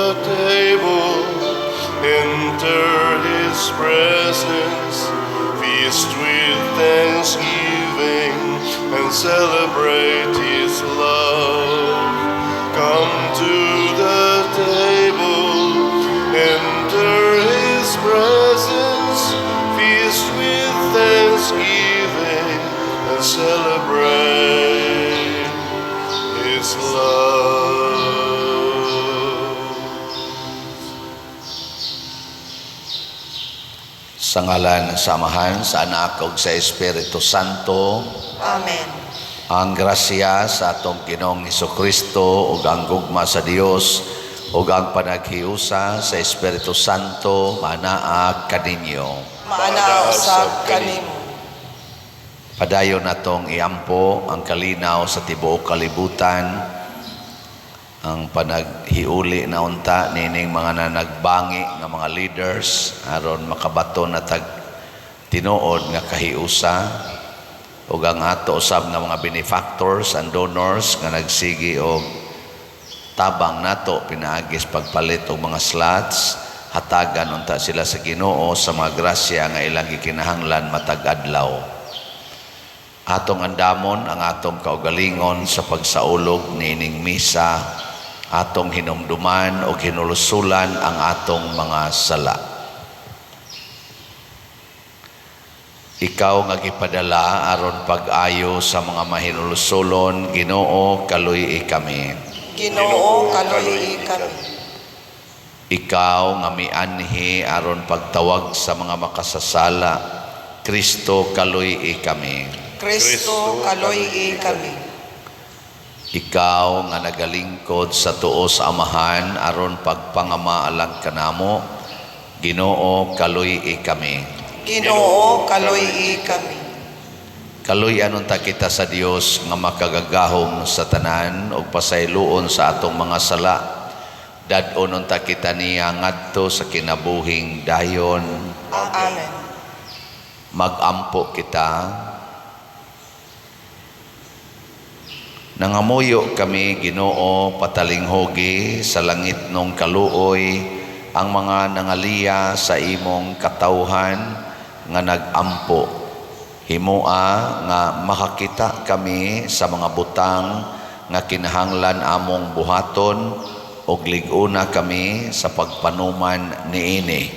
the table, enter his presence, feast with thanksgiving, and celebrate his love. Come to the table, enter his presence, feast with thanksgiving, and celebrate his love. Sa ngalan sa Amahan, sa Anak ug sa Espiritu Santo. Amen. Ang grasya sa atong Ginoong Kristo ug ang gugma sa Dios ug ang panaghiusa sa Espiritu Santo manaa kaninyo. Maanaa usab kanimo. Padayon natong iampo ang kalinaw sa tibuok kalibutan, ang panaghiuli na unta nining mga nanagbangi nga mga leaders aron makabaton na tag tinuod nga kahiusa, ug ang ato usab nga mga benefactors and donors nga nagsigi og tabang nato pinaagis pagpalit og mga slots. Hatagan unta sila sa Ginoo sa mga grasya nga ilang gikinahanglan matag adlaw. Atong andamon ang atong kaugalingon sa pagsaulog niining misa. Atong hinumduman o hinulusulan ang atong mga sala. Ikaw nga gipadala aron pag-ayo sa mga mahinulusulon, Ginoo, kaluy-i kami. Ginoo, kaluy-i kami. Ikaw nga mianhi aron pagtawag sa mga makasasala, Kristo, kaluy-i kami. Kristo, kaluy-i kami. Ikaw nga nagalingkod sa tuo sa Amahan aron pagpangama alang kanamo, Ginoo, kaluy-i kami. Ginoo, kaluy-i kami. Kaluy-an unta kita sa Dios nga makagagahom sa tanan ug pasayloon sa atong mga sala. Dad-on unta kita niya ngadto sa kinabuhing dayon. Amen. Magampo kita. Nangamuyo kami, Ginoo, patalinghugi sa langit nung kaluoy ang mga nangaliya sa imong katawhan nga nagampo. Himua nga makakita kami sa mga butang nga kinahanglan among buhaton ug lig-una kami sa pagpanuman niini.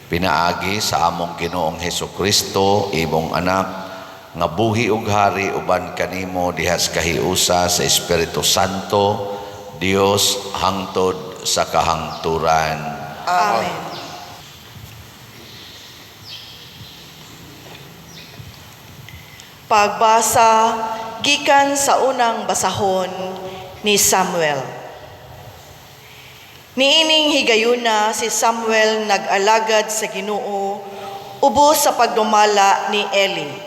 Pinaagi sa among Ginoong Hesukristo, imong anak, nga buhi ug hari uban kanimo diha sa kahiusa sa Espiritu Santo, Dios hangtod sa kahangturan. Amen. Pagbasa gikan sa unang basahon ni Samuel. Niining higayuna si Samuel nag-alagad sa Ginoo ubos sa pagdumala ni Eli.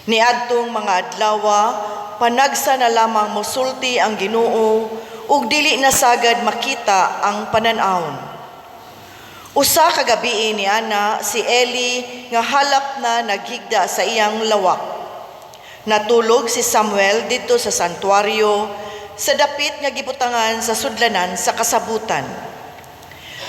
Niadtong mga adlawa, panagsa na lamang mosulti ang Ginoo ug dili na sagad makita ang panan-awon. Usa ka gabii ni ana si Eli nga halap na naghigda sa iyang lawak. Natulog si Samuel didto sa santuario sa dapit nga gibutangan sa sudlanan sa kasabutan.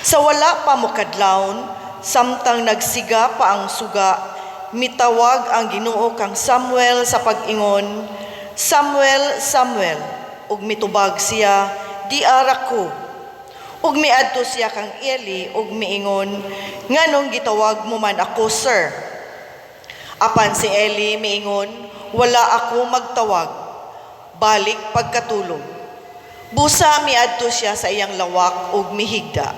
Sa wala pa mokadlawon, samtang nagsiga pa ang suga, mitawag ang Ginoo kang Samuel sa pag-ingon, "Samuel, Samuel." Ug mitubag siya, "Di ara ko." Ug miadto siya kang Eli ug miingon, "Nganong gitawag mo man ako, sir?" Apan si Eli miingon, "Wala ako magtawag. Balik pagkatulog." Busa miadto siya sa iyang lawak ug mihigda.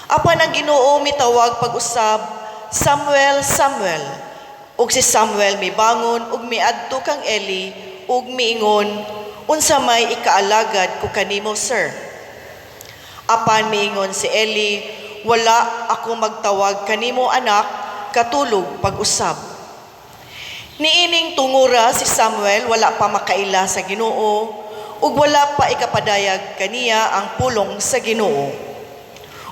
Apan ang Ginoo mitawag pag-usab, "Samuel, Samuel." Ug si Samuel mibangon ug miadto kang Eli ug miingon, "Unsa may ikaalagad ko kanimo, sir?" Apan miingon si Eli, "Wala ako magtawag kanimo, anak, katulog pag-usab." Niining tungura si Samuel wala pa makaila sa Ginoo ug wala pa ikapadayag kaniya ang pulong sa Ginoo.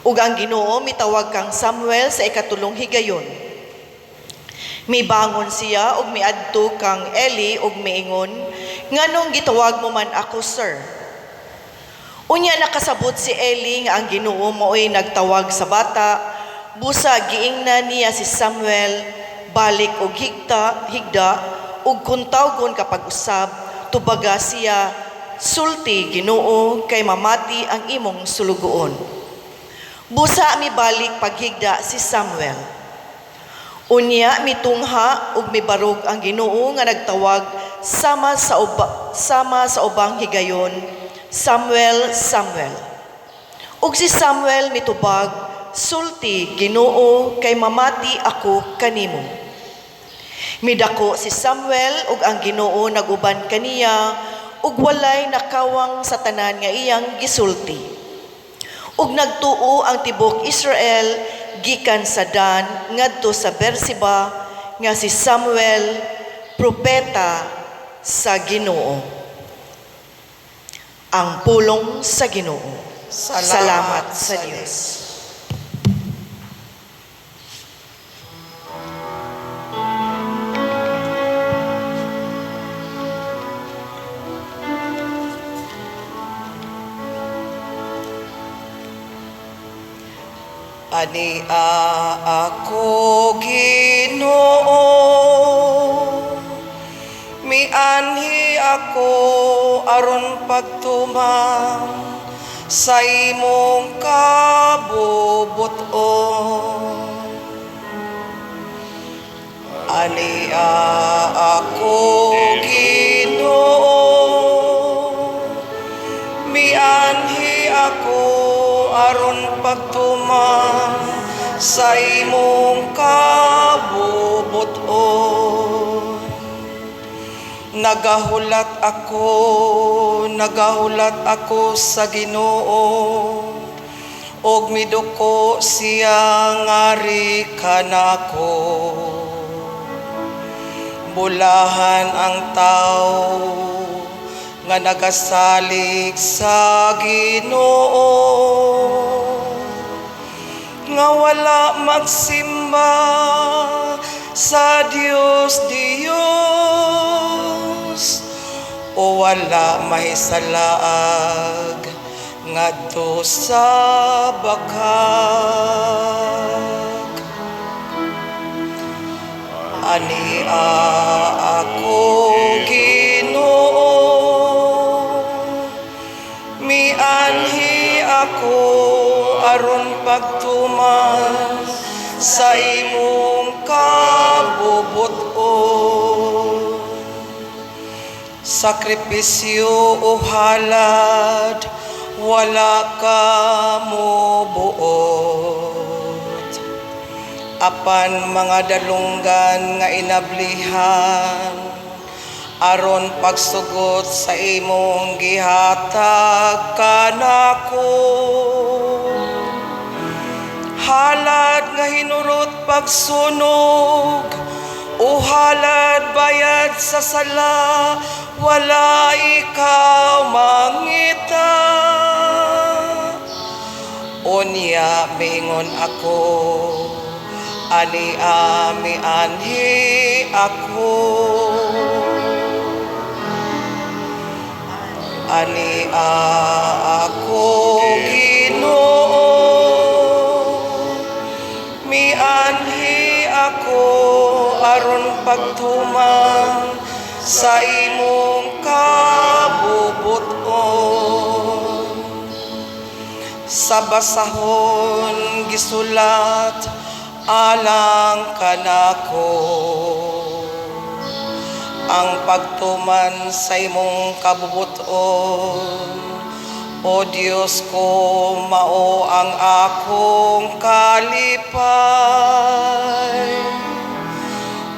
Ug ang Ginoo mitawag kang Samuel sa ikatulong higayon. Mibangon siya ug miadto kang Eli ug miingon, "Nganong gitawag mo man ako, sir?" Unya nakasabot si Eli nga ang Ginoo maoy nagtawag sa bata, busa giingnan niya si Samuel, balik og higta, higda, ug kun tawgon kapag usab, tubaga siya, sulti Ginoo kay mamati ang imong sulugoon. Busa mibalik paghigda si Samuel. Unya mitungha ug mibarog ang Ginoo nga nagtawag sama sa ubang higayon, Samuel, Samuel. Ug si Samuel mitubag, sulti Ginoo kay mamati ako kanimo. Midako si Samuel ug ang Ginoo naguban kaniya ug walay nakawang sa tanan nga iyang gisulti. Ug nagtuo ang tibok Israel gikan sa Dan ngadto sa Berseba nga si Samuel propeta sa Ginoo. Ang pulong sa Ginoo. Salamat sa Dios. Ani a ako Ginoo, mianhi ako aron pagtuman sa imong kabubuton. Ani a ako Ginoo, mianhi ako aron pagtuman sa imong kabubuton. Nagahulat ako sa Ginoo, og miduko siya ngari kanako. Bulahan ang tao nga nagasalig sa Ginoo, nga wala magsimba sa Dios Dios, o wala mahisalaag ngadto sa bakak. Ani a ako Ginoo, mianhi ako aron pagtuman sa imong kabubuton. Sakripisyo o halad, wala ka mobuot. Apan mga dalunggan nga inablihan, aron pagsugot sa imong gihatag kanako. Halad nga hinurot pagsunog, o halad bayad sa sala, wala ikaw mangita. Unya mingon ako, ani ami anhi ako. Ani a ako Ginoo, mianhi ako aron pagtuman sa imong kabubuton. Sa basahon gisulat alang kanako ang pagtuman sa imong kabubuton. O Dios ko, mao ang akong kalipay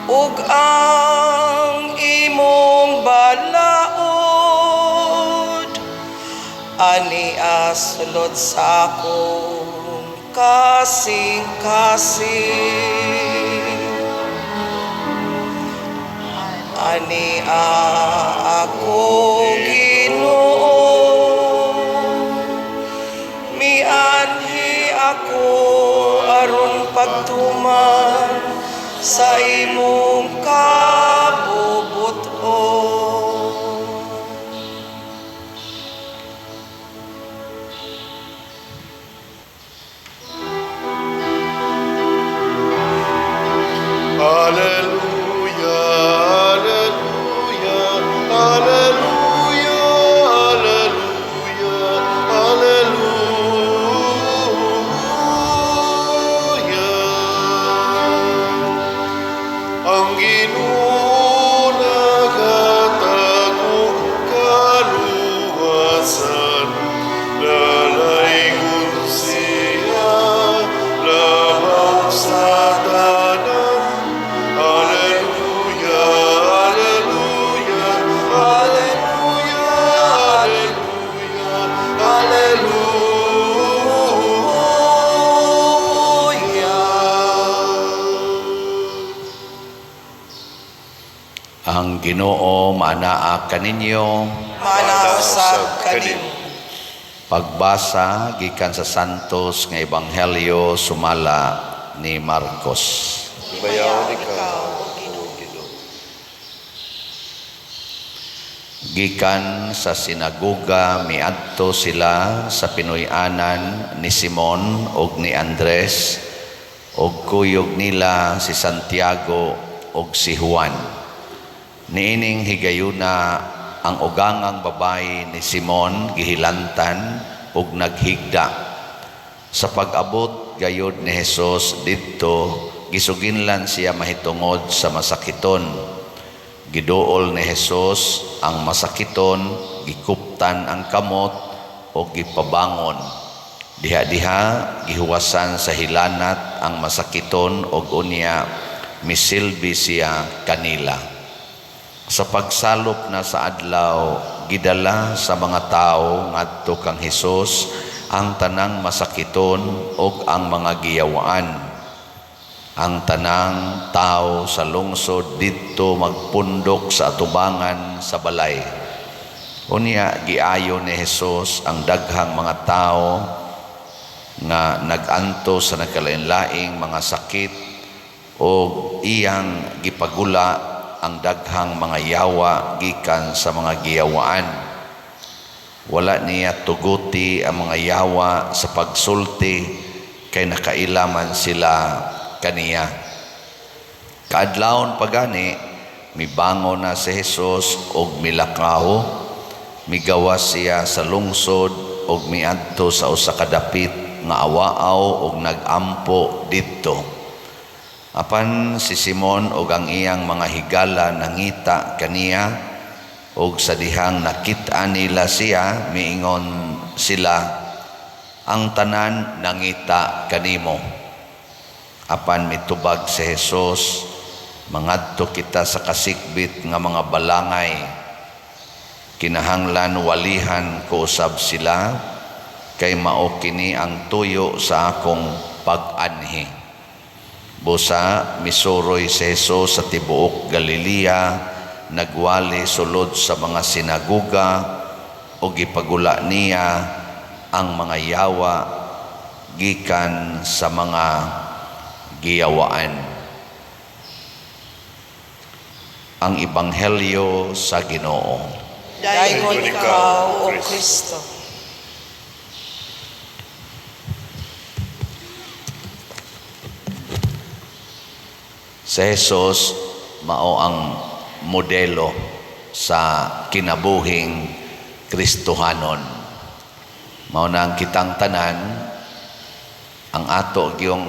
ug ang imong balaod ani asulod sa akong kasing-kasing. Ani a ako Ginoo, mianhi ako aron pagtuman sa imong kabubuton. Ginoo maanaa kaninyo. Maanaa usab kanimo. Pagbasa gikan sa Santos nga Ebanghelyo sumala ni Marcos. Himayaon ikaw, O Ginoo. O Ginoo. Gikan sa sinagoga, miadto sila sa pinuy-anan ni Simon ug ni Andres, ug kuyog nila si Santiago ug si Juan. Niining higayuna, ang ugangang babayi ni Simon gihilantan ug naghigda. Sa pag-abot gayod ni Jesus didto, gisuginlan siya mahitungod sa masakiton. Giduol ni Jesus ang masakiton, gikuptan ang kamot ug gipabangon. Diha-diha gihuwasan sa hilanat ang masakiton ug unya misilbi siya kanila. Sa pagsalop na sa adlaw, gidala sa mga tawo ngadto kang Hesus ang tanang masakiton ug ang mga giyawaan. Ang tanang tao sa lungsod didto magpundok sa atubangan sa balay. Unya giayo ni Hesus ang daghang mga tao nga nag-antos sa nagkalain-laing mga sakit ug iyang gipagula ang daghang mga yawa gikan sa mga giyawaan. Wala niya tuguti ang mga yawa sa pagsulti kay nakaila man sila kaniya. Kaadlawon pagani, mibangon na si Jesus og milakaw, migawas siya sa lungsod og miadto sa usa ka dapit nga awaaw og nagampo didto. Apan si Simon og ang iyang mga higala nangita kaniya, og sa dihang nakit-an nila siya, miingon sila, "Ang tanan nangita kanimo." Apan mitubag si Jesus, "Mangadto kita sa kasikbit nga mga balangay. Kinahanglan walihan ko usab sila, kay mao kini ang tuyo sa akong pag-anhi." Busa misuroy si Jesus sa tibuok Galilea, nagwali sulod sa mga sinagoga ug gipagula niya ang mga yawa gikan sa mga giyawaan. Ang Ebanghelyo sa Ginoo. Daygon ikaw, O Kristo. Si Jesus mao ang modelo sa kinabuhing Kristohanon. Mao na ang kitang tanan, ang ato gyung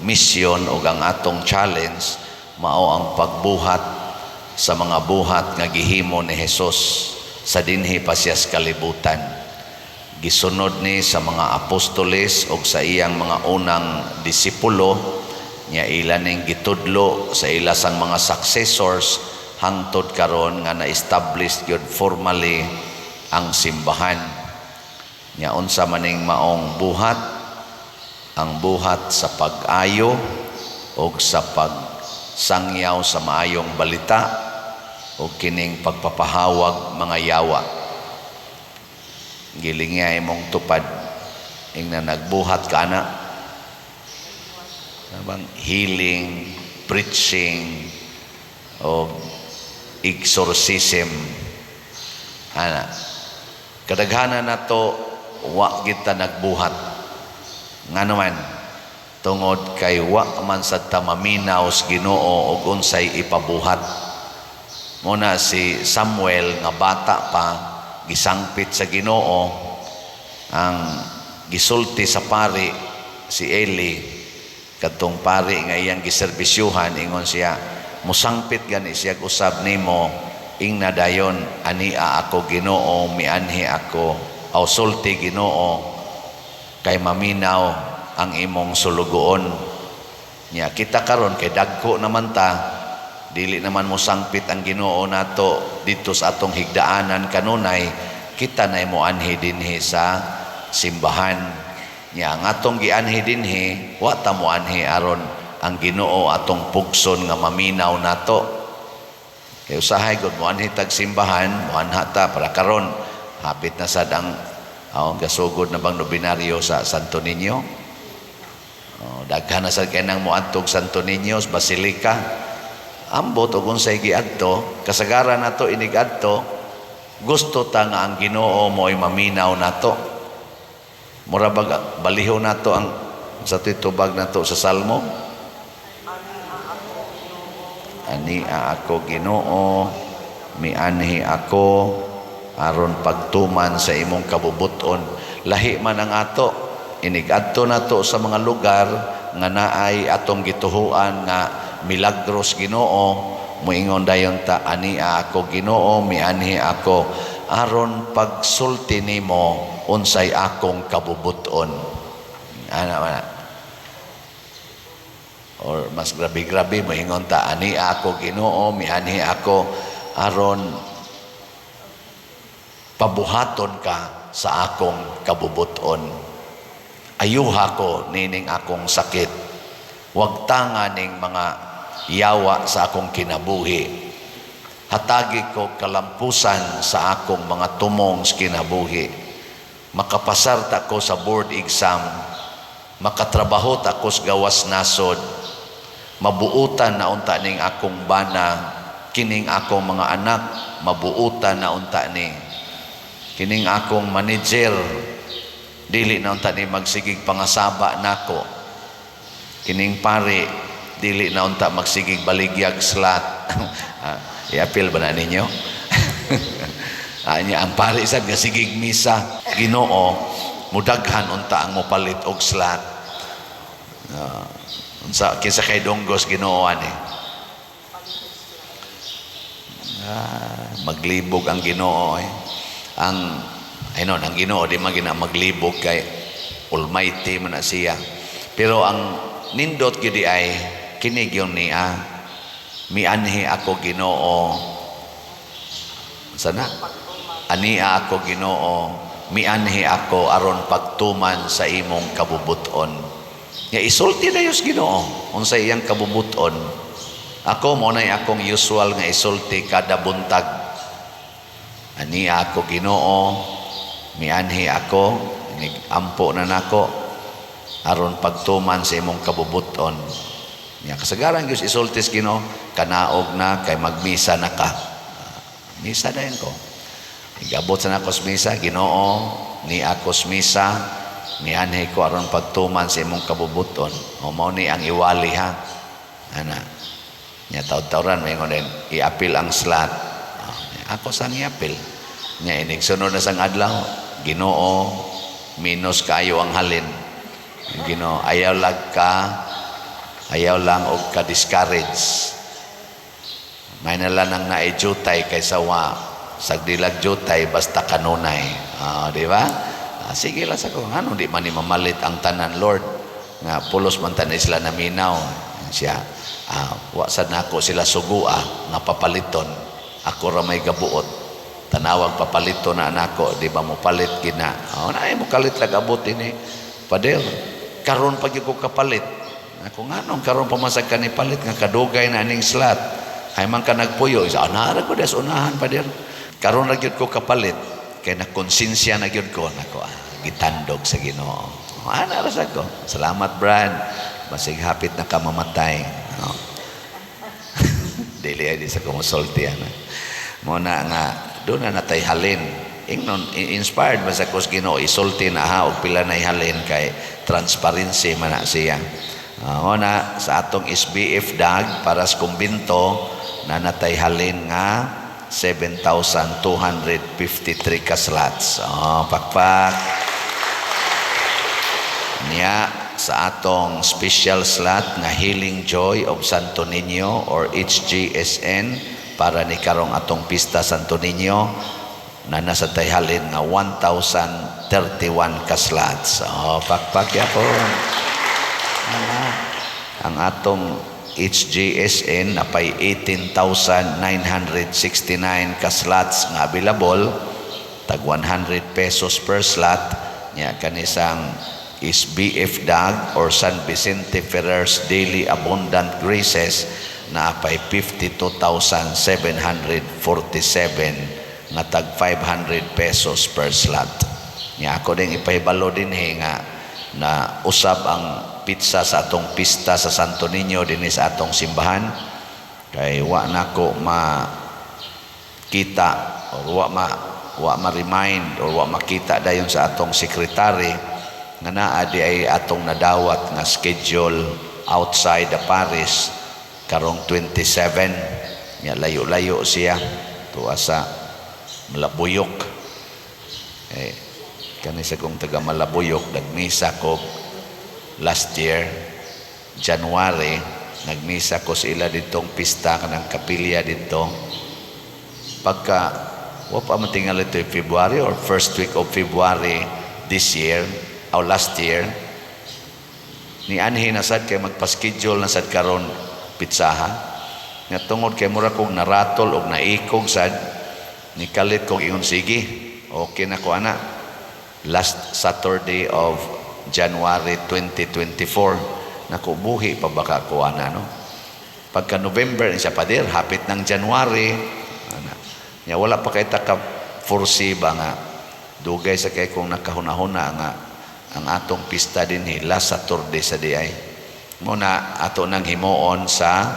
misyon o ang atong challenge mao ang pagbuhat sa mga buhat nga gihimo ni Jesus sa dinhi pa siya sa kalibutan. Gisunod ni sa mga apostoles og sa iyang mga unang disipulo nya ila ning gitudlo sa ila sang mga successors hangtod karon nga na-establish gyud formally ang simbahan. Nya unsa maning maong buhat? Ang buhat sa pag-ayo og sa pagsangyaw sa maayong balita og kining pagpapahawag mga yawa. Gilingya imong tupad ingna nagbuhat ka na. Bang healing, preaching o exorcism ana. Kadaghanan nato wa kita nagbuhat. Ngano man, tungod kay wa man sad ta maminaw sa Ginoo og unsay ipabuhat. Muna si Samuel nga bata pa gisangpit sa Ginoo, ang gisulti sa pari si Eli, kadtong pari nga iyang giserbisyuhan, ingon siya, "Musangpit gani siya usab nimo, ingna dayon, ania ako Ginoo, mianhi ako, aw sulti Ginoo kay maminaw ang imong sulugoon." Nya kita karon kay dagko naman ta, dili naman mosangpit ang Ginoo nato didto sa atong higdaanan kanunay, kita na moanhi dinhi sa simbahan. Nya ang atong gianhi dinhi, wa ta moanhi aron ang Ginoo atong pugson nga maminaw nato. Kay usahay gud moanhi tag simbahan, moanha ta para karon hapit na sad ang gasugod na bang nobinaryo sa Santo Niño. Oh, daghan na sad kay nang moadtog Santo Niño Basilica. Ambot og unsay giadto, kasagaran nato inig adto, gusto ta nga ang Ginoo mo'y maminaw nato. Mura bag baliho nato ang sa tubag nato sa Salmo. Ania ako, Ginoo, mianhi ako aron pagtuman sa imong kabubuton. Lahi man ang ato inig-adto nato sa mga lugar nga naay atong gituhuan nga milagros Ginoo, moingon dayon ta, "Ania ako, Ginoo, mianhi ako aron pagsulti nimo unsay akong kabubuton." Ana man, or mas grabe-grabe, moingon ta, "Ani ako, Ginoo, mianhi ako aron pabuhaton ka sa akong kabubuton. Ayuha ko nining akong sakit. Wag tanga ning mga yawa sa akong kinabuhi. Hatagi ko kalampusan sa akong mga tumong sa kinabuhi. Makapasar ta ko sa board exam, makatrabaho ta ko sa gawas nasod, mabuutan na unta ning akong bana, kining akong mga anak mabuutan na unta ni, kining akong manager dili na unta ni magsigig pangasaba nako, kining pare dili na unta magsigig baligyag slot." Ah, i-appeal ba na ninyo? Anya ang pare sad nga sigig misa, Ginoo, mudaghan unta ang mopalit og slot. Unsa, kinsa kay donggos Ginoo ani? Maglibog ang Ginoo eh. Ang aynon ang Ginoo di man gina maglibog kay Almighty man na siya. Pero ang nindot gyud ay kini gyud niya, "Mianhi ako, Ginoo." Sana "Ania ako, Ginoo, mianhi ako aron pagtuman sa imong kabubuton." Nga isulti na yus Ginoo unsa iyang kabubuton. Ako mo nay akong usual nga isulti kada buntag. "Ania ako, Ginoo, mianhi ako, ampo na nako aron pagtuman sa imong kabubuton." Nya kasagaran gyud isulti sa Ginoo, "Kanaog na kay magmisa na ka." Misa dayon ko. Igabot sa nako sa misa, "Ginoo, ni ako sa misa, mianhi ko aron pagtuman sa imong kabubuton." O mao ni ang iwali ha. Ana. Nya taud-tauran may din i-appeal ang slot. Oh, ako sang i-appeal. Nya inig sunod na sang adlaw, "Ginoo, minus kayo ang halin. Ginoo, ayaw lag ka, ayaw lang og ka discourage. May nala nang naijutay kaysa wa sagdilag jutay, basta kanunay." Ah, di ba? Ah, sige lang sa ko. Ano, di man ni mamalit ang tanan, Lord. Nga pulos man tanan sila naminaw. Siya, wa sad nako sila sugua nga papaliton. Ako ra may gabuot. Tanawag papaliton na nako, di ba mo palit gina? Oh, na mo kalit lag abot ini. "Pader, karon pag ko kapalit." Ako, "Nganong karon pa man sad ka ni palit nga kadugay na aning slot? Ay man ka nagpuyo." Isa, "Ana ko des unahan, pader. Karon ra gyud ko kapalit kay na konsensya na gyud ko nako." Ah, gitandog sa Ginoo. Ana ra sa ko. Salamat, Brad. Basig hapit na ka mamatay. No. Dili ay di sa kumusulti ana. Mo na nga doon na natay halin. Ingnon inspired ba sa kos Ginoo isulti na ha og pila nay halin kay transparency man na siya. Mo na sa atong SBF dag para sa kumbinto na natay halin nga 7,253 ka slots. Oh, pakpak. Niya sa atong special slot nga Healing Joy of Santo Niño or HGSN para ni karong atong pista Santo Niño na nasa halin nga 1,031 ka slots. Oh, pakpak yapon. Ah, ang atong HGSN napay 18,969 ka slots nga available, tag 100 pesos per slot. Nya kanisang is BF Dag or San Vicente Ferrer's Daily Abundant Graces Naa pay 52,747 nga tag 500 pesos per slot. Nya ako din ipahibalo dinhi nga na usab ang petsa sa atong pista sa Santo Niño dinhi sa atong simbahan kay wa nako makita or wa ma-remind or wa makita dayon sa atong secretary nga naa di ay atong nadawat nga schedule outside the parish karong 27. Nya layo-layo siya, tuwa sa Malabuyok. Eh kani sa kong taga Malabuyok, nagmisa ko last year January, nagmisa ko sa ila ditong pista kanang kapilya dito. Pagka wa pa man tingali ito, February or first week of February this year or last year, ni anhi na sad kay magpa-schedule na sad karon pitsaha nga tungod kay mura kog naratol og naikog sad, ni kalit kog ingon, "Sige, okay na ko ana, last Saturday of January 2024." Naku, buhi pa baka ko ana, no? Pagka November siya, "Pader, hapit ng January ana." Nya wala pa kay ta ka foresee ba nga dugay sa kay kung nakahuna-huna nga ang atong pista dinhi last Saturday sa diay. Muna ato nang himuon sa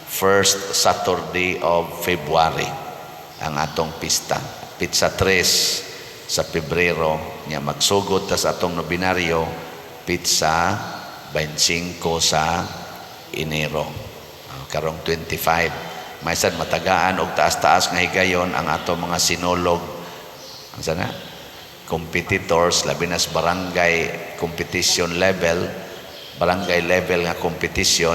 first Saturday of February ang atong pista. Petsa 3 sa Pebrero, nya magsugod ta sa atong nobinaryo petsa 25 sa Enero. Ah, karong 25. May sad matagaan og taas-taas nga higayon ang atong mga Sinulog ang sana competitors, labi na sa barangay competition level, barangay level nga competition,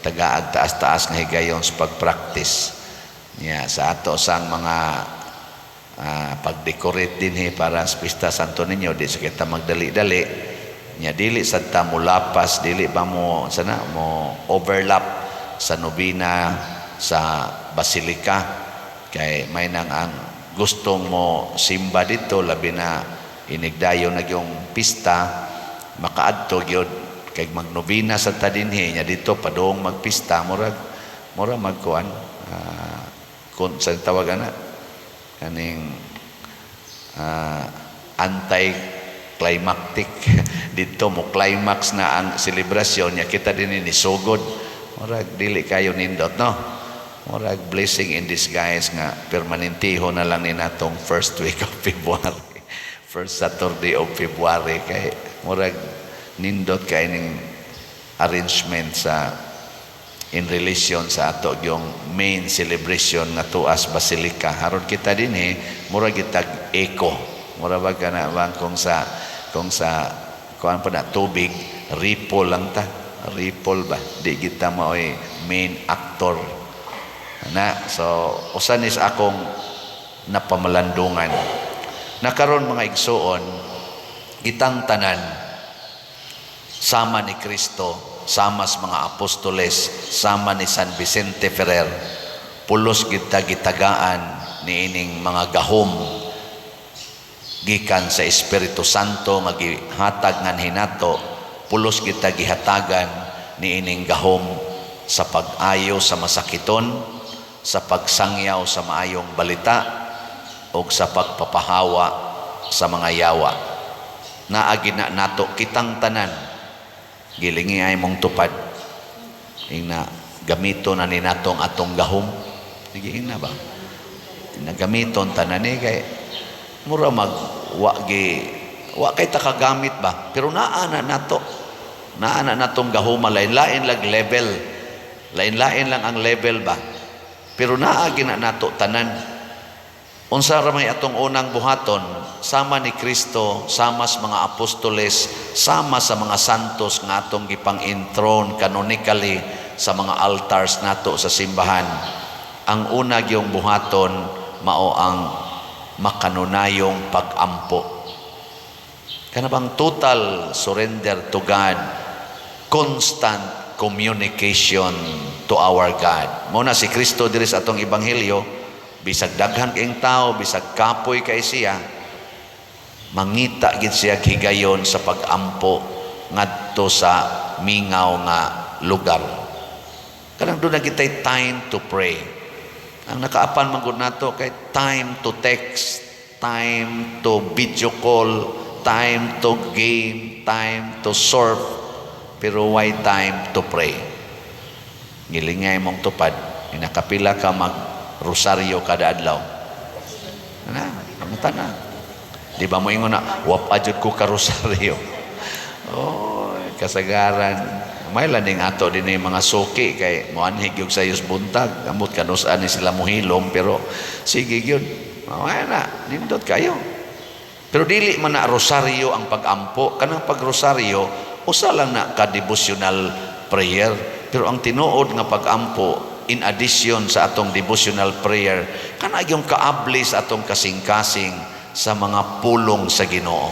tagaag taas-taas nga higayon sa pag-practice niya sa ato sang mga pag-decorate dinhi para sa Pista Santo Niño. Di sa kita magdali-dali nya, dili sad ta mo lapas, dili ba mo sana mo overlap sa nobina sa basilika kay may nang ang gustong mo simba dito, labi na inigdayon na yung pista, makaadto gyud kay magnobina sa ta dinhi nya dito padung magpista, murag magkuan, kun sa tawag ana kaning anti-climactic. Dito mo climax na ang selebrasyon nya kita din ni sugod, murag dili kayo nindot, no? Murag blessing in disguise nga permanentiho na lang ni natong first week of February, first Saturday of February, kay murag nindot kay ning arrangement sa in relation sa ato yung main celebration nga tuas basilica. Haron kita dinhi murag gitag echo, mura ba kana bang kung sa kuan pa na tubig, ripple lang ta, ripple ba, di kita maoy main actor na. So usa ni sa akong napamalandungan na karon, mga igsuon, kitang tanan sama ni Kristo, sama sa mga apostoles, sama ni San Vicente Ferrer, pulos kita gitagaan niining mga gahom gikan sa Espiritu Santo nga gihatag nganhi nato. Pulos kita gihatagan niining gahom sa pag-ayo sa masakiton, sa pagsangyaw sa maayong balita ug sa pagpapahawa sa mga yawa. Naagi na nato kitang tanan. Gilingi ay mong tupad. Ingna gamito na ni natong atong gahom. Sige, ingna ba? Nagamiton tanan ni kay mura mag wa gi wa kay ta kagamit ba, pero naa na nato, naa na natong gahoma. Lain-lain lang level, lain-lain lang ang level ba, pero naa gina nato tanan. Unsa ra may atong unang buhaton? Sama ni Kristo, sama sa mga apostoles, sama sa mga santos nga atong gipang-enthrone canonically sa mga altars nato sa simbahan, ang una gyung buhaton mao ang makanunayong pag-ampo. Kana bang total surrender to God, constant communication to our God. Mao na si Kristo diri sa atong ebanghelyo, bisag daghan kayong tao, bisag kapoy kay siya, mangita gid siya higayon sa pag-ampo ngadto sa mingaw nga lugar. Kanang Dapat doon na kita'y time to pray. Ang nakaapan man gud nato kay time to text, time to video call, time to game, time to surf, pero why time to pray? Gilingay mong tupad, inakapila ka mag rosaryo kada adlaw. Na, kamutan na. Di ba mo ingon na, wa pa jud ko ka rosaryo? Oh, kasagaran. May laning ato din yung mga suki kay moanhig yung sayos buntag. Amot kanus-an ni sila mohilom, pero sige gyud. Mamaya na, nindot kayo. Pero dili man na rosaryo ang pag-ampo. Kanang pag-rosaryo, usa lang na ka-devotional prayer. Pero ang tinuod nga pag-ampo, in addition sa atong devotional prayer, kana yung kaabli sa atong kasing-kasing sa mga pulong sa Ginoo.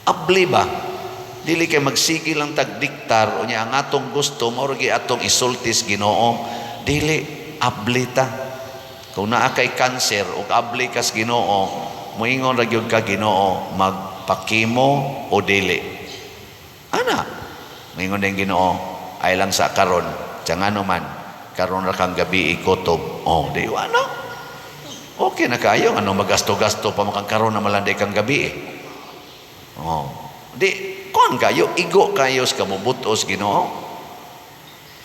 Abli ba? Dili kay magsige lang tagdiktar unya ang atong gusto mao ra atong isultis Ginoo. Dili, abli ta. Kung naa kay cancer ug abli kas Ginoo, moingon ra gyud ka, "Ginoo, magpa-chemo o dili?" Ana, moingon din Ginoo, "Ay lang sa karon, ngano man karon ra kang gabi ikutob." Oh, di ano? Okay na kayo, ano magasto-gasto pa makang karon na malanday kang gabi eh. Oh. Di, kuan kayo, igo kayo sa kabubutos Ginoo.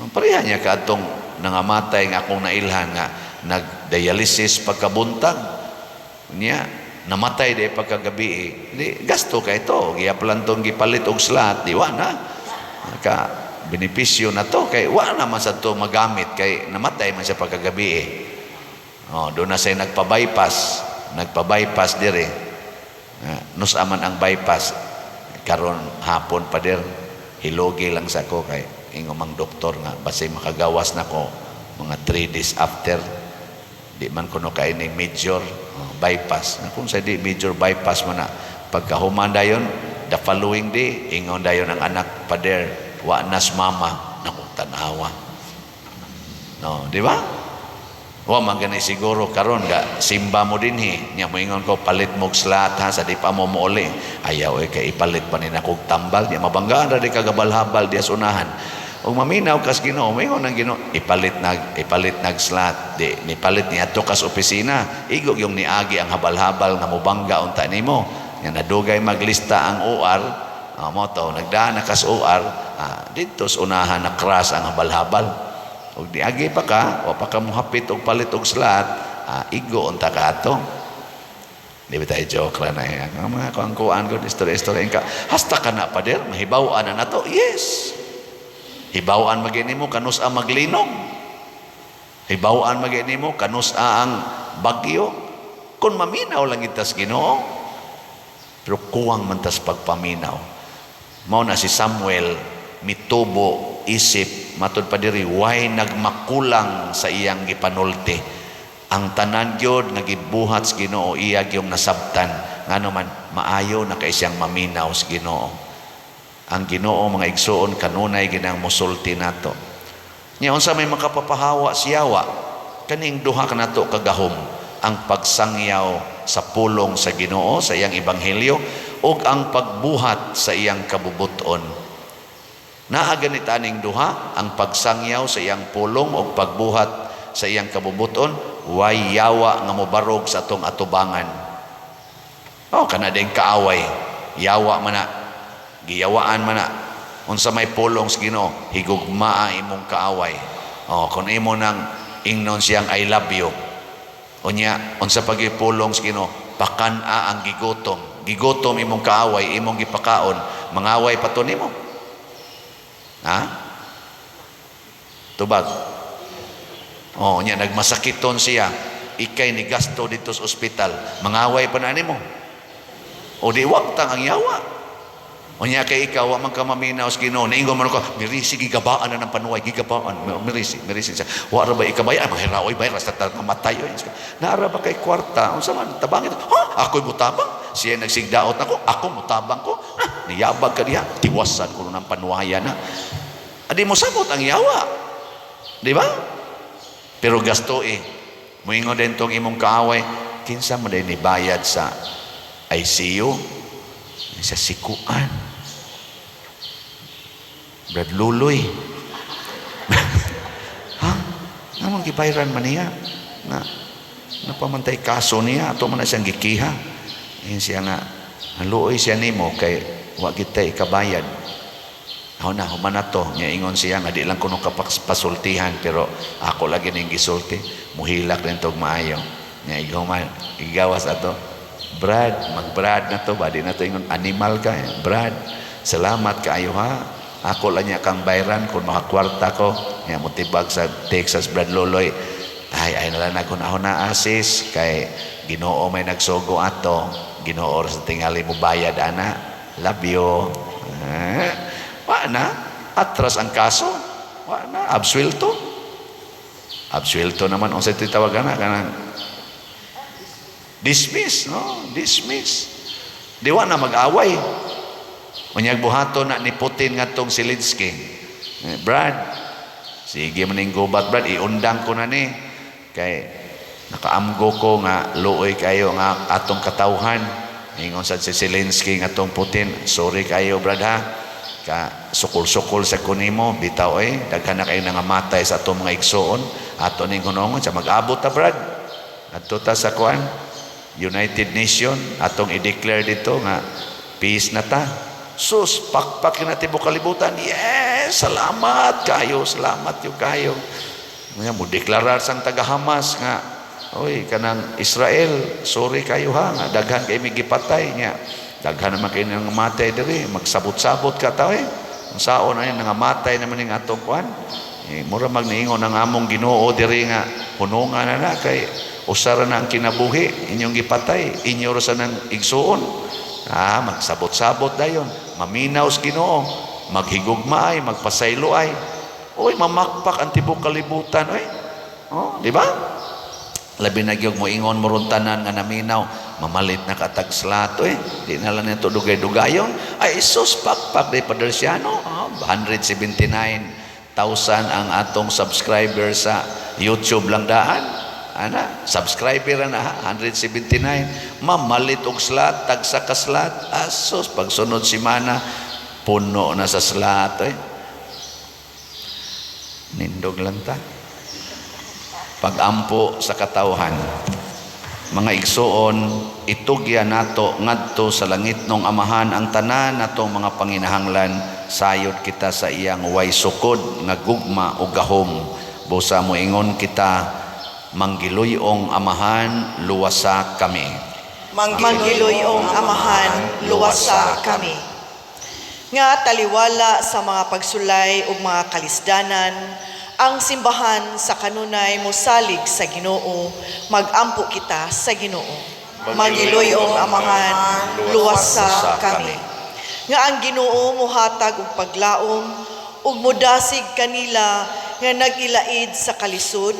Ang pareha niya kadtong nangamatay nga akong nailhan nga nag-dialysis pagkabuntag. Niya, namatay di pagkagabi eh. Di, gasto kay to. Giaplan tong gipalit og slot, di wa na. Ka benepisyo na to kay wa na man sa to magamit kay namatay man siya pagkagabi eh. Oh, doon na siya nagpa-bypass, nagpa-bypass dire. Nus-a man ang bypass karon hapon pa dir. Hilogi lang sa ko kay ingo mang doktor nga basi makagawas na ko mga 3 days after, di man kuno kay ning major, oh, bypass. Na kung sa di major bypass man na pagkahuman dayon, the following day ingon dayon ang anak, "Pader, wa nas mama." Naku, tanawa no, di ba? Wa man gani siguro karon ga simba mo dinhi nya moingon ko, "Palit mo og slot ha, sa di pa mo mouli." "Ayaw eh, kay ipalit pa ni nakog tambal." Nya mabanggaan ra di kagabal-habal diya sa unahan. Ug maminaw kas Ginoo, moingon ang Ginoo, Ipalit nag slot." Di nipalit niya to kas opisina, igo yung niagi ang habal-habal nga mobangga unta nimo. Nya nadugay maglista ang OR, mo to nagdaan na kas OR, didto sa unahan na crash ang habal-habal. Ug diagi pa ka, wa pa ka mohapit og palit og slot, igo unta ka ato. Di ba tayo joke ra na eh. Ang mga kuan-kuan ko, istorya-istorya ka. Hasta ka na, pader, mahibaw-an na nato. Yes. Hibaw-an man nimo kanus-a maglinog. Hibaw-an man nimo kanus-a ang bagyo. Kung maminaw lang itas Ginoo. Pero kuwang man tas pagpaminaw. Mao na si Samuel mitubo isip matud pa diri way nagmakulang sa iyang gipanulti. Ang tanan gyud nga gibuhat sa Ginoo, iya gyung nasabtan, ngano man maayo na kay siyang maminaw sa Ginoo. Ang Ginoo, mga igsuon, kanunay ginang musulti nato. Nya unsa may makapapahawa siyawa kaning duha kanato kagahom, ang pagsangyaw sa pulong sa Ginoo sa iyang ebanghelyo ug ang pagbuhat sa iyang kabubuton. Naa ganit aning duha, ang pagsangyaw sa iyang pulong ug pagbuhat sa iyang kabubuton, way yawa nga mobarog sa atong atubangan. Oh, kana din kaaway. Yawa man na. Giyawaan man na. Unsa may pulong sa Ginoo, higugmaa imong kaaway. Oh, kung imo nang ingnon siyang "I love you." Unya, unsa pagipulong sa Ginoo, pakan-a ang gigutom. Gigutom imong kaaway, imong gipakaon, mangaway pa to nimo. Ha? Tubag. Oh, nya nagmasakiton siya. Ikay ni gasto dito sa ospital. Mangaway pa na nimo. O di wagtang ang yawa. Unya kay ikaw wa man ka maminaw sa Ginoo. Niingon man ko, "Mirisi, gigabaan na ng panuway, gigabaan." Mirisi, mirisi siya. Wa ra ba ikabay, ay mahiraoy bay rasta ta mamatay oy. Naara ba kay kwarta? Unsa man tabang ito? Ha? Ako'y mutabang. Siya nagsigdaot nako, ako mutabang ko. Ah, niyabag ka diha, tiwasan ko ng panuwayan na. Adi mo sabot ang yawa. Di ba? Pero gasto eh. Muingon din tong imong kaaway, "Kinsa man day ni bayad sa ICU?" Sa sikuan. Brad Luloy. Nganong gibayran man niya? Nga napamantay kaso niya, ato man na siyang gikiha. Ingon siya nga, haluoy siya nimo kay wa kita ikabayad. Ako na, human na to. Nga ingon siya nga di lang kuno kapasultihan, pero ako lagi ning gisulti. Muhilak rin tog maayo. Nga ikaw man, igawas ato. Brad, mag-brad na to ba? Di na to ingon, animal ka. Eh. Brad, salamat kaayo ha. Ako lang niya kang bayran kung makakwarta ko. Nga mutibag sa Texas, Brad Loloy. Ay, ay nalang naghunahon na asis. Kay Ginoo may nagsugo ato. Ginoo sa tingali mo bayad, ana. Love you. Eh, wa na. Atras ang kaso. Wa na. Absuelto. Absuelto naman. Unsa titawag na? Kanang dismiss, no? Dismiss. Di wa na mag-away. Unyag buhaton na ni Putin ngadtong Zelensky. Eh, Brad, sige man ning gubat, Brad, iundang ko na ni. Kay nakaamgo ko nga luoy kayo nga atong katawhan. Ingon sad si Zelensky ngadtong Putin, sorry kayo, Brad, ha. Ka sukol-sukol sa kunimo, bitaw eh, daghan na kayo nangamatay sa atong mga igsuon. Ato ning hunongon sa mag-abot ta, Brad. Adto ta sa kuan, United Nation, atong i-declare dito nga peace na ta. Sus, pakpak na tibuok kalibutan. Yes, salamat kayo, salamat yung kayo. Nga mo deklarar sang taga Hamas nga, oy, kanang Israel, sorry kayo ha, nga daghan kay mi gipatay nga. Daghan naman kayo nangamatay diri, magsabot-sabot ka ta eh. Ang saon ay nangamatay naman ning atong kuan. Eh, mura magniingon ang among Ginoo diri nga hunungan na na kay usara na ang kinabuhi inyong gipatay, inyo ra sa nang igsuon. Ah, magsabot-sabot dayon, maminaw sa Ginoo, maghigugma ay, magpasaylo ay. Oy, mamakpak ang tibok kalibutan oy. Oh, di ba? Labi na gyud mo ingon mo ron tanan nga naminaw, mamalit na katag slot oy. Di na lang nito dugay-dugayon. Ay sus, pakpak di Padersiano. Oh, 179,000 ang atong subscriber sa YouTube lang daan. Ana, subscriber na ha, 179. Mamalit og slot, tagsa ka slot. Asos, pagsunod simana, puno na sa slot eh. Nindog lang ta. Pagampo sa katawhan, mga igsuon, itugyan nato ngadto sa langitnong Amahan ang tanan natong mga panginahanglan, sayod kita sa iyang way sukod nga gugma o gahom. Busa moingon kita, Manggiluyong Amahan, luwasa kami. Manggiluyong Amahan, luwasa kami. Nga taliwala sa mga pagsulay ug mga kalisdanan, ang simbahan sa kanunay mosalig sa Ginoo, magampo kita sa Ginoo. Manggiluyong Amahan, luwasa kami. Nga ang Ginoo mohatag og paglaom ug modasig kanila nga nag-ilaid sa kalisod,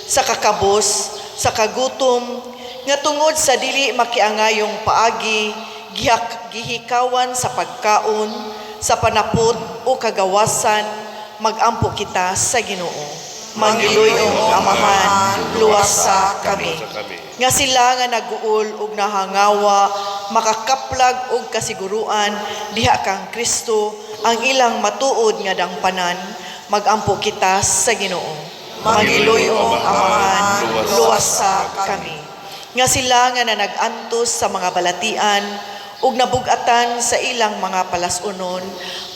sa kakabos, sa kagutom, nga tungod sa dili makiangayong paagi, gihikawan sa pagkaon, sa panapot o kagawasan, magampo kita sa Ginoo. Mangiluyong Amahan, luwasa kami. Nga sila nga naguol ug nahangawa, makakaplag og kasiguruan diha kang Kristo ang ilang matuod nga dangpanan, magampo kita sa Ginoo. Mangiluyong Amahan, luwasa kami. Nga sila nga nanag-antos sa mga balatian ug nabugatan sa ilang mga palasunon,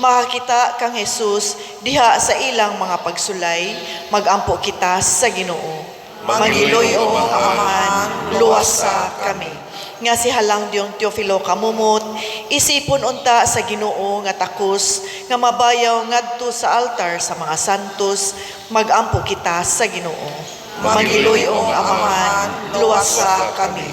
makakita kang Jesus diha sa ilang mga pagsulay, magampo kita sa Ginoo. Mangiluyong Amahan, luwasa kami. Nga si Halang Diyong Teofilo Kamumot, isipon unta sa Ginoo nga takos, nga mabayaw ngadto sa altar sa mga santos, magampo kita sa Ginoo. Mangiluyong Amahan, luwasa kami.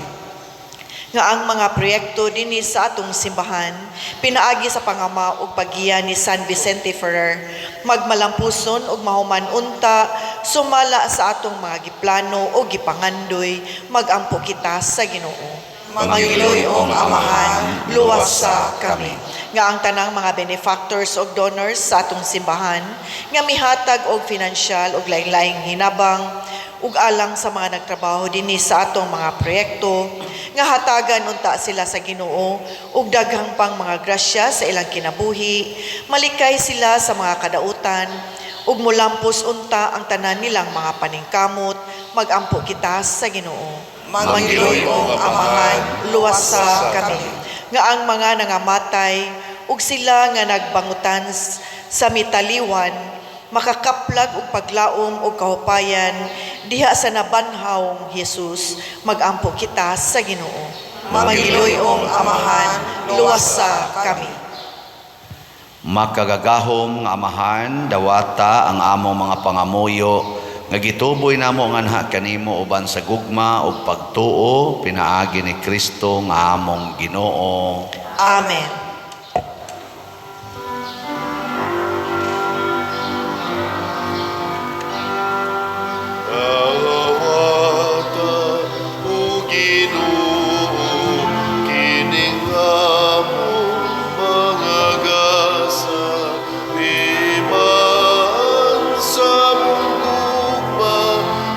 Nga ang mga proyekto dinhi sa atong simbahan, pinaagi sa pangama ug paggiya ni San Vicente Ferrer, magmalampuson ug mahuman unta sumala sa atong mga giplano o gipangandoy, magampo kita sa Ginoo. Mangiluyong Amahan, luwasa kami. Nga ang tanang mga benefactors og donors sa atong simbahan, nga mihatag og finansyal og laing-laing hinabang ug alang sa mga nagtrabaho dinhi sa atong mga proyekto, nga hatagan unta sila sa Ginoo ug daghang pang mga grasya sa ilang kinabuhi, malikay sila sa mga kadautan Ug mulampos unta ang tanan nilang mga paningkamot, magampo kita sa Ginoo. Manggiloy-ong Amahan, luwasa kami. Nga ang mga nangamatay ug sila nga nagbangutan sa mitaliwan makakaplag og paglaom og kahupayan diha sa nabanhawng Hesus, magampo kita sa Ginoo. Mangiloy-ong Amahan, luwasa kami. Makagagahom nga Amahan, dawata ang among mga pangamuyo nga gituboy namo nganha kanimo uban sa gugma ug pagtuo pinaagi ni Kristo nga among Ginoo. Amen. Dawata, o Ginoo, kining among mga gasa, imaan sa among gugma,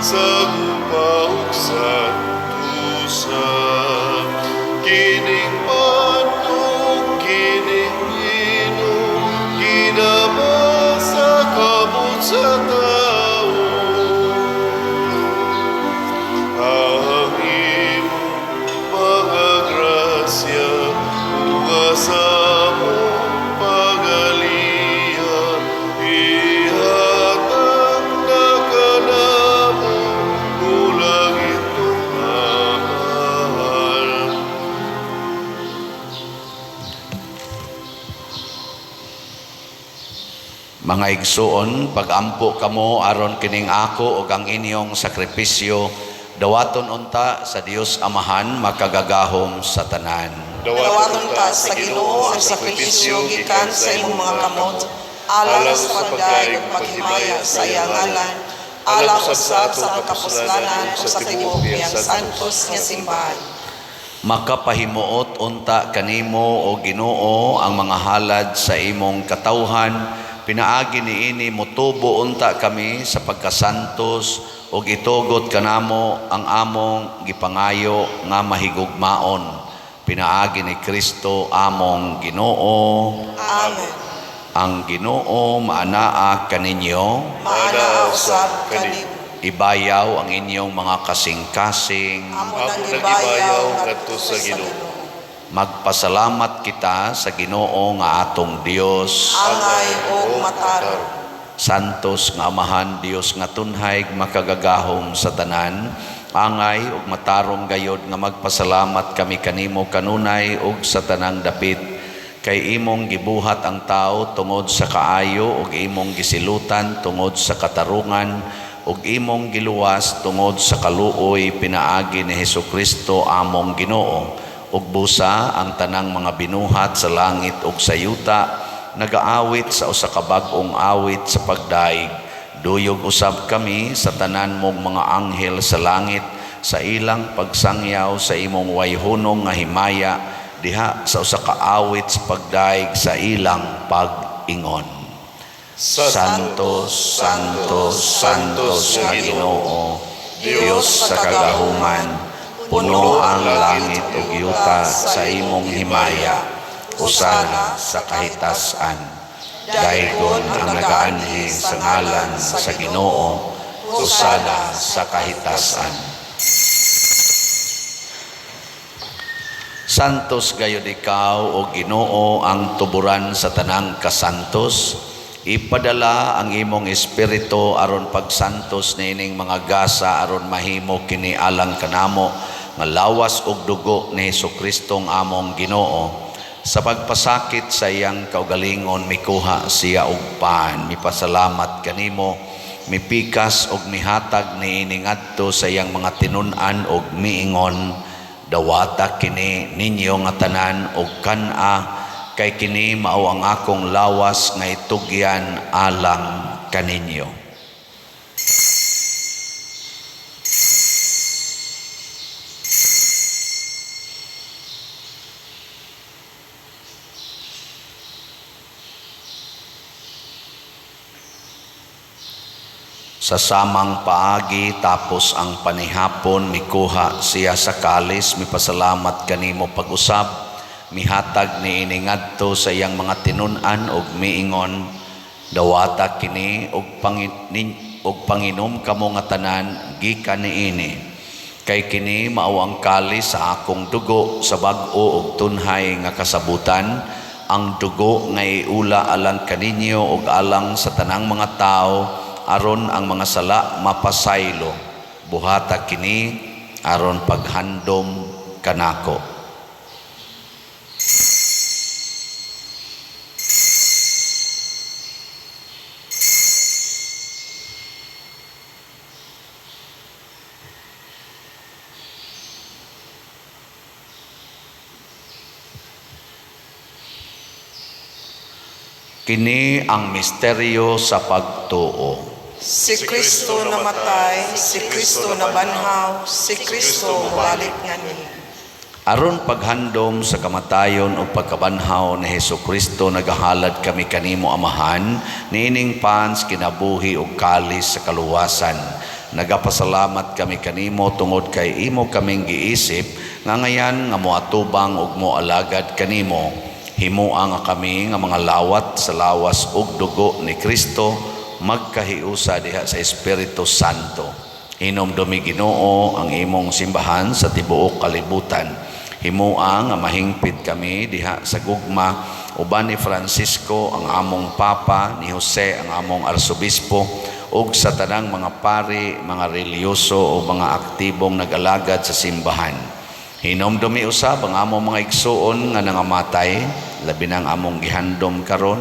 sa gugma ug santusa. Kining pantog, kining lino, ginama sa kamot sa tao. Ang imong mga grasya ug sa among pagaliya, ihatag na kanamo bulang itong Amahan. Mga igsuon, pagampo kamo aron kining ako ug ang inyong sakripisyo dawaton unta sa Dios Amahan makagagahom sa tanan. Dawaton ta sa Ginoo ang sakripisyo gikan sa imong mga kamot, alang sa pagdayeg ug paghimaya sa iyang ngalan, alang usab sa atong kapuslanan ug sa tibuok niyang santos nga simbahan. Makapahimuot unta kanimo, o Ginoo, ang mga halad sa imong katawhan. Pinaagi niini motubo unta kami sa pagkasantos ug itugot kanamo ang among gipangayo nga mahigugmaon pinaagi ni Kristo among Ginoo. Amen. Ang Ginoo maanaa kaninyo. Maanaa usab kanimo. Ibayaw ang inyong mga kasing-kasing. Amo Amo nang nang ibayaw ibayaw ngadto sa Ginoo. Magpasalamat kita sa Ginoo nga atong Dios. Angay og matarong. Santos nga Amahan, Dios nga tunhay, makagagahom sa tanan, angay ug matarong gayod nga magpasalamat kami kanimo kanunay ug sa tanang dapit, kay imong gibuhat ang tao tungod sa kaayo ug imong gisilutan tungod sa katarungan ug imong giluwas tungod sa kaluoy pinaagi ni Hesukristo among Ginoo. Ug busa ang tanang mga binuhat sa langit ug sa yuta nagaawit sa usa ka bag-ong awit sa pagdaig. Duyog usab kami sa tanan mong mga anghel sa langit sa ilang pagsangyaw sa imong wayhunong nga himaya diha sa usa ka awit sa pagdaig sa ilang pag-ingon. Santo, Santo, Santos nga Ginoo, Dios sa kagahuman, puno ang langit ug yuta sa imong himaya. Hosana sa kahitasan. Daygon ang nagaanhi sa ngalan sa Ginoo. Hosana sa kahitasan. Santos gayud ikaw, o Ginoo, ang tuburan sa tanang kasantos. Ipadala ang imong espiritu aron pagsantos niining mga gasa aron mahimo kini alang kanamo nga lawas ug dugo ni Hesukristo ang among Ginoo. Sa pagpasakit sa iyang kaugalingon, mikuha siya og pan, mipasalamat kanimo, mipikas og mihatag niini ngadto sa iyang mga tinun-an og miingon: "Dawata kini ninyo nga tanan og kan-a, kay kini mao ang akong lawas nga itugyan alang kaninyo." Sa samang paagi, tapos ang panihapon, mikuha siya sa kalis, mipasalamat kanimo pag-usab, mihatag niini ngadto sa iyang mga tinun-an og miingon: Dawata kini og panginom kamo nga tanan gikan niini. Kay kini mao ang kalis sa akong dugo sa bag-o ug tunhay nga kasabutan, ang dugo nga iula alang kaninyo ug alang sa tanang mga tawo aron ang mga sala mapasaylo. Buhata kini aron paghandom kanako. Kini ang misteryo sa pagtuo. Si Kristo namatay, si Kristo nabanhaw, si Kristo mobalik nganhi. Aron paghandom sa kamatayon ug pagkabanhaw ni Hesukristo, nagahalad kami kanimo, Amahan, niining pans kinabuhi ug kalis sa kaluwasan. Nagapasalamat kami kanimo tungod kay imo kaming giisip nga ngayan nga moatubang ug moalagad kanimo. Himoa nga kami nga mga lawat sa lawas ug dugo ni Kristo magkahiusa diha sa Espiritu Santo. Hinumdumi, Ginoo, ang imong simbahan sa tibuok kalibutan. Himoa nga mahingpit kami diha sa gugma uban ni Francisco ang among Papa, ni Jose ang among Arsobispo, ug sa tanang mga pari, mga relihiyoso o mga aktibong nag-alagad sa simbahan. Hinumdumi usab ang among mga igsuon nga nangamatay, labi na ang among gihandom karon.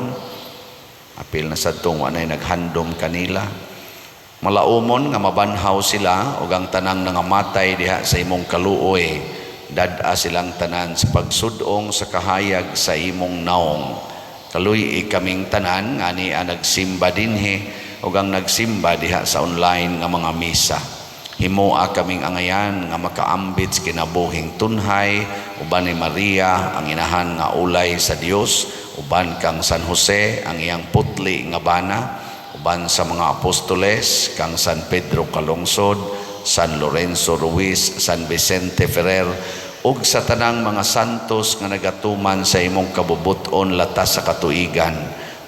Apil na sadtong wa nay naghandom kanila. Malaumon nga mabanhaw sila ug ang tanang nangamatay diha sa imong kaluoy. Dad-a silang tanan sa pagsudong sa kahayag sa imong naong. Kaluy-i kaming tanan nga ania nagsimba dinhi ug ang nagsimba diha sa online nga mga misa. Himoa kaming angayan nga makaambit sa kinabuhing tunhay uban ni Maria ang inahan nga ulay sa Dios, uban kang San Jose ang iyang putli nga bana, uban sa mga apostoles kang San Pedro Calungsod, San Lorenzo Ruiz, San Vicente Ferrer, ug sa tanang mga santos nga nagatuman sa imong kabubut-on latas sa katuigan.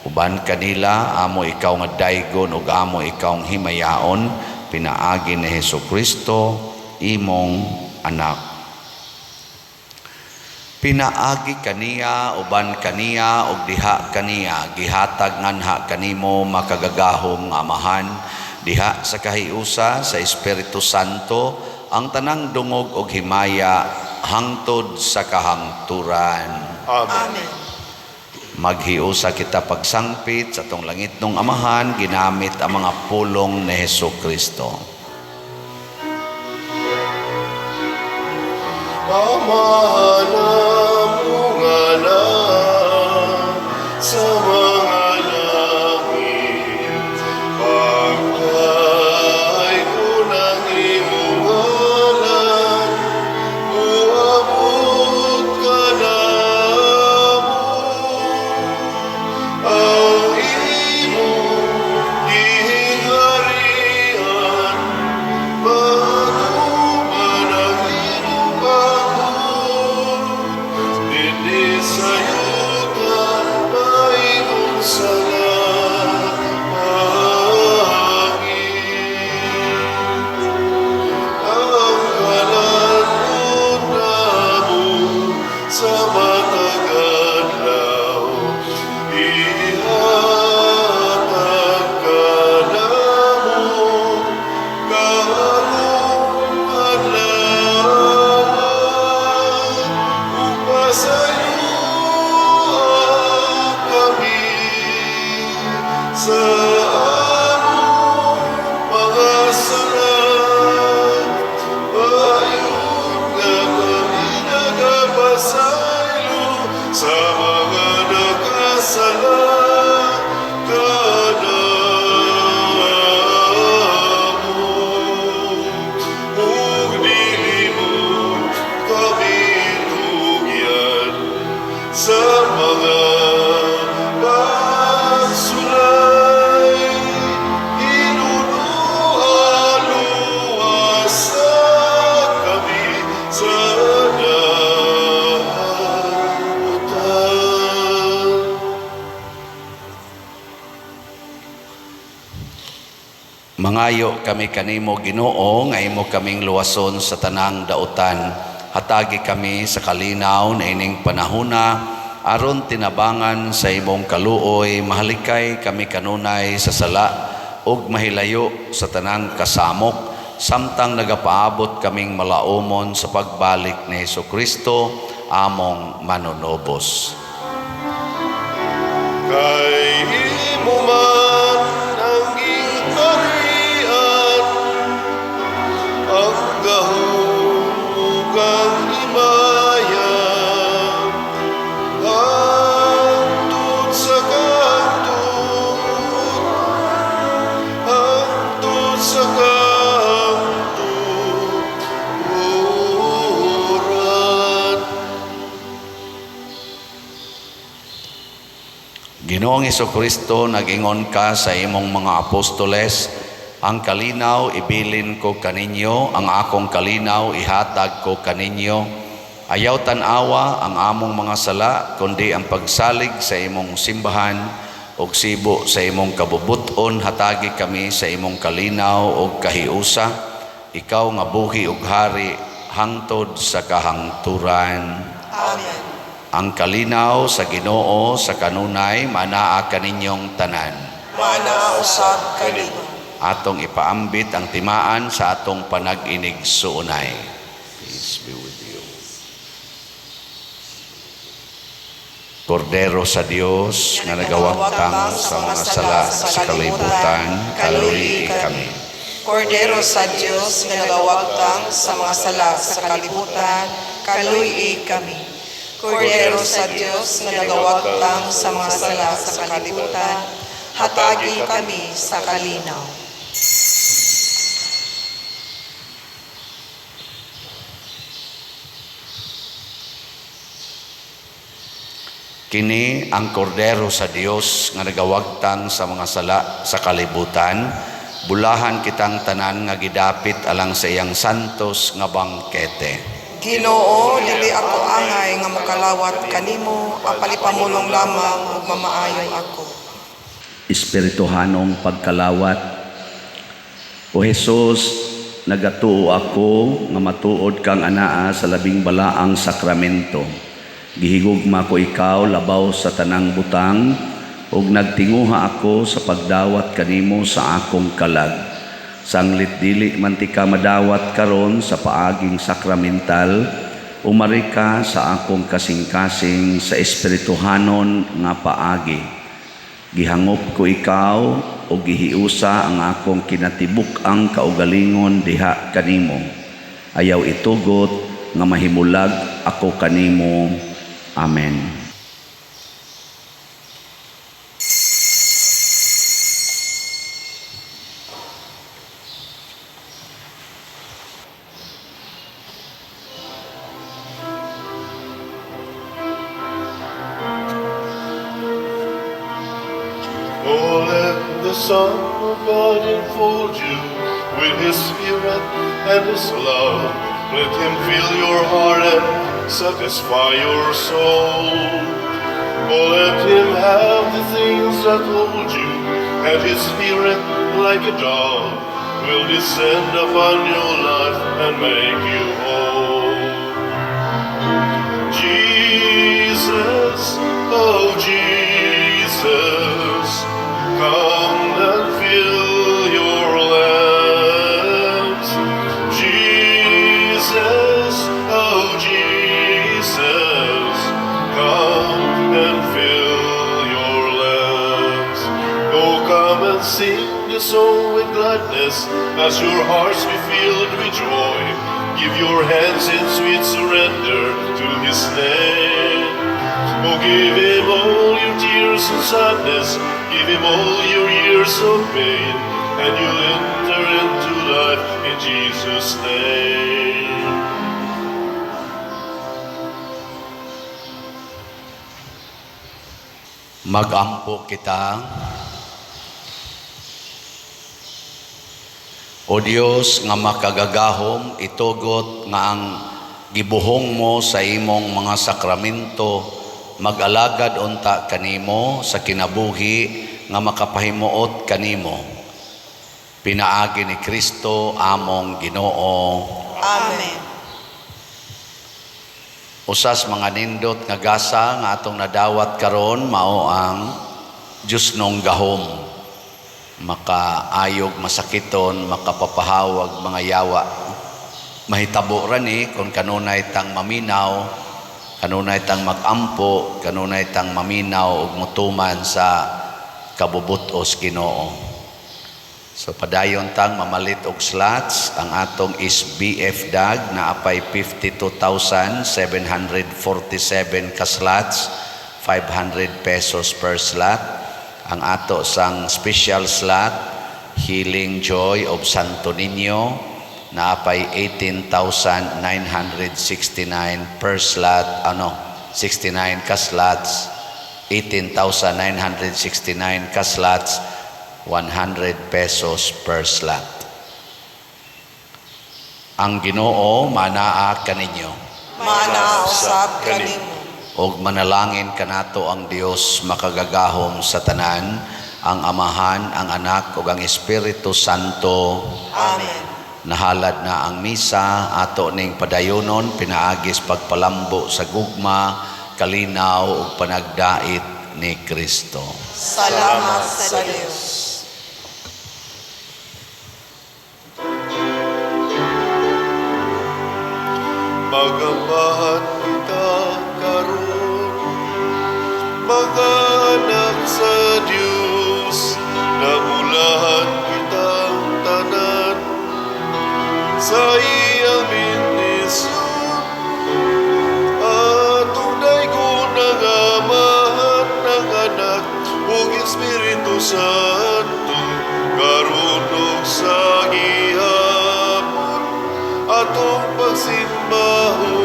Uban kanila amo ikaw nga daygon ug amo ikaw himayaon pinaagi ni Hesukristo imong anak. Pinaagi kaniya, uban kaniya, ug diha kaniya, gihatag nganha kanimo, makagagahom nga Amahan, diha sa kahiusa sa Espiritu Santo, ang tanang dungog ug himaya hangtod sa kahangturan. Amen. Amen. Maghiusa kita pagsangpit sa atong langitnong Amahan ginamit ang mga pulong ni Hesu Kristo. Amahan namo nga naa sa mga langit, pagdaygon ang imong ngalan, muabot kanamo ang imong gingharian, matuman ang imong kabubut-on, dinhi sa yuta paingon sa langit. Ang kalan-on namo sa matag adlaw, ihatag kanamo karong adlaw, ug pasayloa kami sa among mga sala, paingon nga kami nagapasaylo sa mga nakasala kanamo. Ug dili mo kami tugyan sa mga pagsulay. Mangayo kami kanimo, Ginoo, nga imo kaming luwason sa tanang dautan. Hatagi kami sa kalinaw na ining panahuna aron tinabangan sa imong kaluoy mahalikay kami kanunay sa sala ug mahilayo sa tanang kasamok samtang nagapaabot kaming malaumon sa pagbalik ni Hesukristo among manunubos. Kay imo man ang gingharian, ang gahom ug ang himaya, hangtod sa kahangtod, hangtod sa kahangturan. Ginoong Kristo, nag-ingon ka sa imong mga apostoles, "Ang kalinaw ibilin ko kaninyo, ang akong kalinaw ihatag ko kaninyo. Ayaw tan-awa ang among mga sala, kundi ang pagsalig sa imong simbahan ug sibo sa imong kabubut-on, hatagi kami sa imong kalinaw ug kahiusa, ikaw nga buhi ug hari hangtod sa kahangturan." Amen. Ang kalinaw sa Ginoo sa kanunay manaa kaninyong tanan. Maanaa usab kanimo. Atong ipaambit ang timaan sa atong panag-inigsuonay. Peace be with you. Kordero sa Dios nga nagawagtang sa mga sala sa kalibutan, kaluyi kami. Kordero sa Dios nga nagawagtang sa mga sala sa kalibutan, kaluyi kami. Kordero sa Dios nga nagawagtang sa mga sala sa kalibutan, hatagi kami sa kalinaw. Kini ang kordero sa Dios nga nagawagtang sa mga sala sa kalibutan. Bulahan kitang tanan nga gidapit alang sa iyang santos nga bangkete. Ginoo, dili ako angay nga mokalawat kanimo, apan ipamulong lamang ug mamaayo ako. Espirituhanong pagkalawat. O Hesus, nagatuo ako nga matuod kang anaa sa labing balaang sakramento. Gihigugma ko ikaw labaw sa tanang butang ug nagtinguha ako sa pagdawat kanimo sa akong kalag. Sanglit dili man tika madawat karon sa paaging sakramental, umari ka sa akong kasing-kasing sa espirituhanon nga paagi. Gihangop ko ikaw o gihiusa ang akong kinatibuk-ang kaugalingon diha kanimo. Ayaw itugot nga mahimulag ako kanimo. Amen. Oh, let the Son of God enfold you with His Spirit and His love. Let Him fill your heart and satisfy your soul. Oh, let Him have the things that hold you, and His Spirit, like a dove, will descend upon your life and make you whole. Jesus, oh Jesus, come and fill your lamps. Jesus, oh Jesus, come and fill your lamps. Oh, come and sing the song with gladness as your hearts be filled with joy. Give your hands in sweet surrender to His name. Oh, give Him all your tears and sadness. Give Him all your years of pain, and you'll enter into life in Jesus' name. Magampo kita. O Dios nga makagagahom, itugot nga ang gibuhong mo sa imong mga sakramento mag-alagad unta kanimo sa kinabuhi nga makapahimuot kanimo. Pinaagi ni Kristo among Ginoo. Amen. Usas mga nindot nga gasa nga atong nadawat karon mao ang Diyosnong gahom. Makaayog masakiton, makapapahawag mga yawa. Mahitabo ra ni kung kanunay tang maminaw, kanunay tang magampo, kanunay tang maminaw ug mutuman sa kabubut-os Ginoo. So padayon tang mamalit og slots. Ang atong is BF Dag na apay 52,747 ka slots, 500 pesos per slot. Ang ato sang special slot, Healing Joy of Santo Niño, naapay 18,969 per slot, ano, 69 ka slots, 18,969 ka slots, 100 pesos per slot. Ang Ginoo manaa kaninyo. Maanaa usab kanimo. Og manalangin kanato ang Dios makagagahom sa tanan, ang Amahan, ang Anak ug ang Espiritu Santo. Amen. Nahalad na ang misa, ato ning padayonon pinaagis pagpalambo sa gugma, kalinaw ug panagdait ni Kristo. Salamat sa Dios. Magambahan kita karon, mga anak sa Dios, namulahan kitang tanan sa iyang bendisyon. Atong daygon ang Amahan, ang Anak ug Espiritu Santo, karon ug sa gihapon atong pagsimbahon.